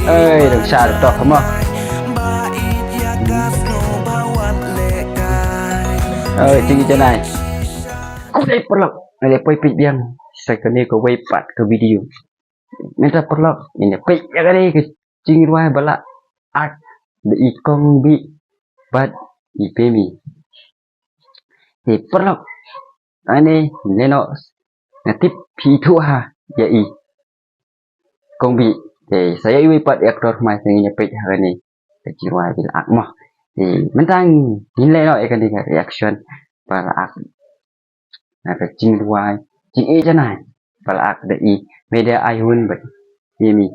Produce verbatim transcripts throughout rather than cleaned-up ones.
Ơi, dang shah toh mo. Ơi, jingïeit janai. Khublei paralok, ngi la poi peit biang sa kane kawei pat ka video. Mynta paralok, ngin ïa peit ïa kane ka jingrwai ba la act da i Kong Bih bad i Pemi. Te paralok, hangne lehnoh nga tip phi ithuh ha ïa i Kong Bih. Te sa ïa iwei pat i actor, hynrei ngin ïa peit ha kane ka jingrwai ba la act mo. Te mynta ngin lehnoh ïa kane ka reaction ba la act na ka jingrwai Jingïeit Janai ba la act da i Meida Aihun bad i Pemi.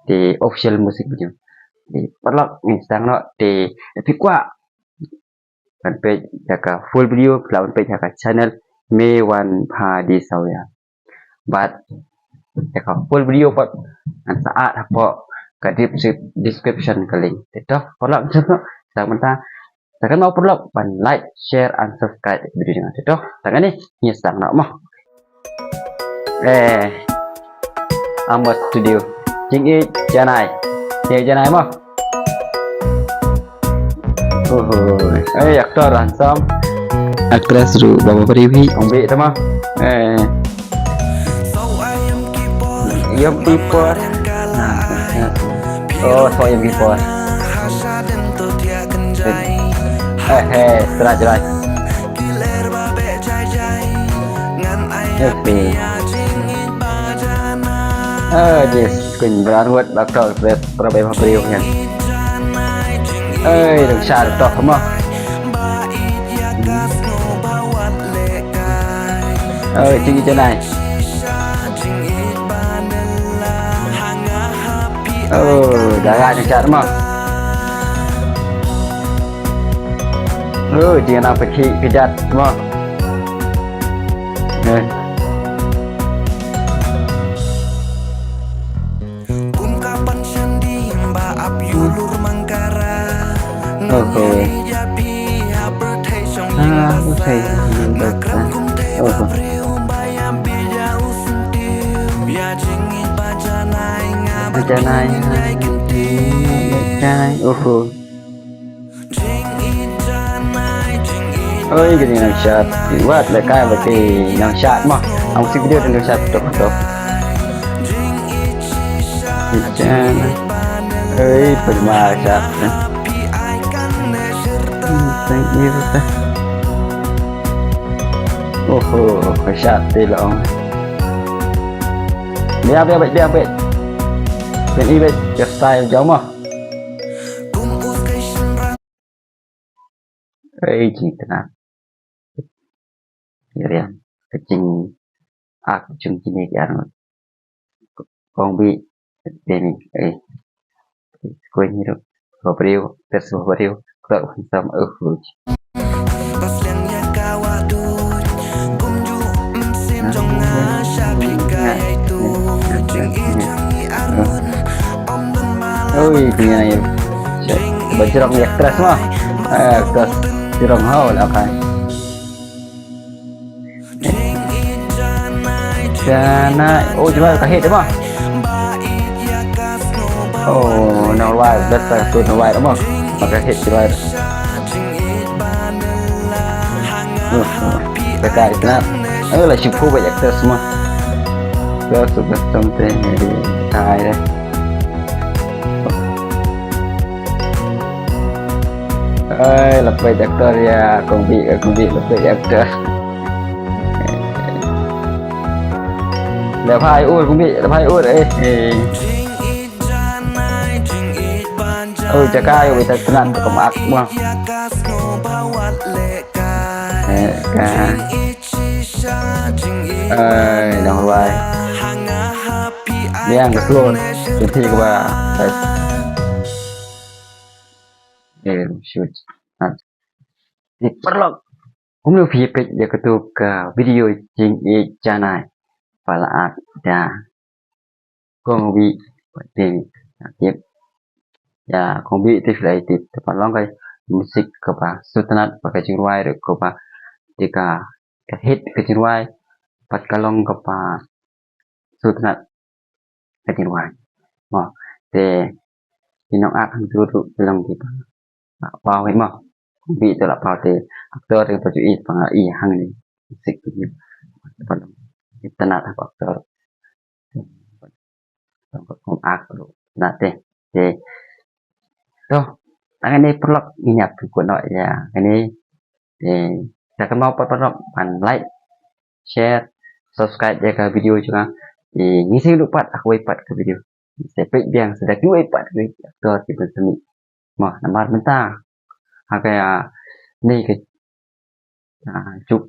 Te official music video. Te paralok, ngin sdang noh, te phi kwah ban peit ïa ka full video, phi lah ban peit ïa ka channel Me Wan Pha Di Sawia. Bad ïa ka full video pat ngan sa add hapoh ka descrip-, description ka link. Te to paralok, jingkyrkhu sa mynta, sa kynmaw paralok ban like, share and subscribe video jong nga. Te to, tang kane, ngin sdang noh mo. Eh, Amber Studio. Jingïeit Janai. Jingïeit Janai mo. Oho. Eh, actor handsome. Actress ruh ba bha briew hi. Ong Bih tama. Eh. Yom Kipor. Oh, so Yom Kipor. Eh, eh, try, try. Okay. Ah, yes, Queen Brown Wood, Doctor Fred, Robert Mabriu, yan. Ơi, dang shah toh mo. Ơi, Jingïeit Janai. Oh, dara dang shah mo. Ơi, jing nang pekhi kejat mo. Eh. Kum ka pynshang di ba ap ïulur mangkara. Oho. Ngi ïa phi ha pyrthei shong ïing basa. Nga kren kum thei ba briew ba ïa phi ïa u syntiew. Ïa jingïeit ba janai nga ba janai ïa kynti. Janai, oho. Oi, kine nang shad. Wat le kai ba ki nang shad mo. Ang si video nang shad tok tok. Ichan. Oi, pynma shad. Thank you. Oho, shad te long. Bia, bia, bia, bia. Kan i bia, bia style jauh mo. Ei, jingtnat. Ïa riam ka jingak jong kine ki arngut. Kong Bih, Pemi, ei. Kuen hidup. Ba briew, ter su ba briew. Klok handsome, uh, uh. Oi, kine ïa. Ba jrong ïa actress mo. Eh, actress jrong hau la kai. Janai, oh, Janai ka hit mo. Oh, Nongrwai, best ka tu Nongrwai mo. Ka hit Janai. Uh, uh, ka kai Janai. Oh, la shu phu ba actress mo. Ka su ka something di kai de. Ai, la peit actor ïa, Kong Bih, Kong Bih, la peit actor. La phai ur, Kong Bih, la phai ur, eh, eh. Oh, jaka ïa wei ta tnat ka mak mo. Eh, ka. Ai, Nongrwai. Biang ka slow. Kynti kaba. Eh, shoot. Ni paralok. Kumno phi peit ïa katu ka video Jingïeit Janai ba la act da Kong Bih, Pemi. Tip. Ïa Kong Bih te phi la tip. Te pat long ka music kaba sngewtynnat bad ka jingrwai ruh kaba te ka, ka hit ka jingrwai. Pat ka long kaba sngewtynnat ka jingrwai. Mo, te ki nongak hangtu ruh ki long kiba la paw hi mo. Bit to la paw te actor kiba ju i ba nga i hangne. Sik ki ba long ki tnat ha actor. Kum ak ruh na te. Te. To, tang kane paralok ngin ïa pynkup noh ïa kane. Te, sa kynmaw pat paralok ban like, share, subscribe ïa ka video jong nga. Te, ngin sa ïakynduh pat ha kawei pat ka video. Sa peit biang sa da kiwei pat ki actor kiban sa mih. Mo, namar mynta ha ka, ah, ne ka, ah, juk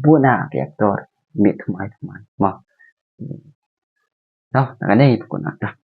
bun na ki actor mih thymmai thymmai. Mo. To, tang kane pynkup noh.